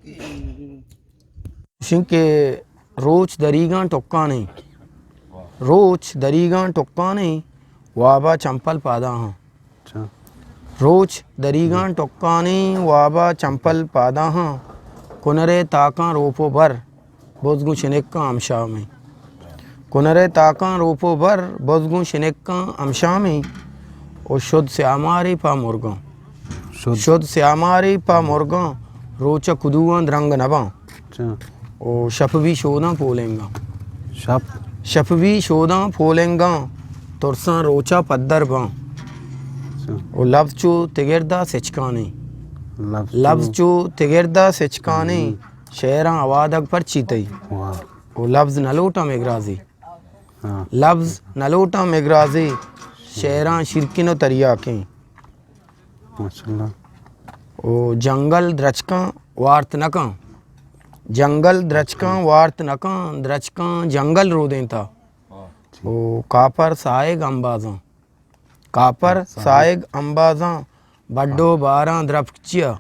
گوشیں کہ روچ دریگاں ٹکانیں، روچ دریگاں ٹکانیں، وابا چمپل پاداہاں۔ اچھا۔ روچ دریگاں ٹکانیں، وابا چمپل پاداہاں، کنرے تاکاں روپ و بر، بز گوں شنکاں ہمشامیں۔ کنرے تاکاں روپ و بر، بز گوں شنکاں ہمشامیں۔ و شد سیامارے پہ مرگاں۔ شد۔ شد سیامارے پہ مرگاں، روچ ء کدواں درنگ نباں۔ اچھا۔ و شپ بی شوداں پولنگاں۔ شپ۔ شپ بی شوداں پولنگاں، ترساں روچا پدر باں۔ اچھا۔ و لفظ چو تگردا سچکانیں۔ لفظ لفظ چو چو تگردا سچکانیں، شعراں آوادگ پرچی تئی۔ واہ۔ و لفظ نہ لوٹاں مگرازی۔ ہاں۔ لفظ نہ لوٹاں مگرازی، شعراں شیرکن و تریاکیں۔ ماشاءاللہ۔ و جنگل درچکاں وارت نکاں۔ جنگل درچکاں وارت نکاں، درچکاں جنگل رودینتا۔ و کاپر ساہگ امبازاں۔ کاپر ساہگ امبازاں، بڈو باراں درپک چیا۔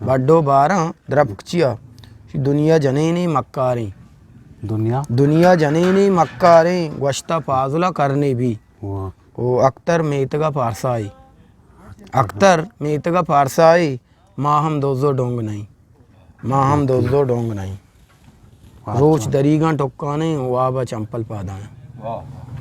بڈو باراں درپک چیا۔ دنیا جنینی مکاریں۔ دنیا؟ دنیا جنینی مکاریں، گوشتا پازلا کرنے بی۔ واہ۔ او اختر میتگا پارسائی۔ اختر میتگا پارسائی، ما ہم دوزو ڈونگ نہیں۔ ما ہم دوزو ڈونگ نہیں۔ واہ۔ روچ دریگاں ٹکانیں، وابا چمپل پاداں۔ واہ۔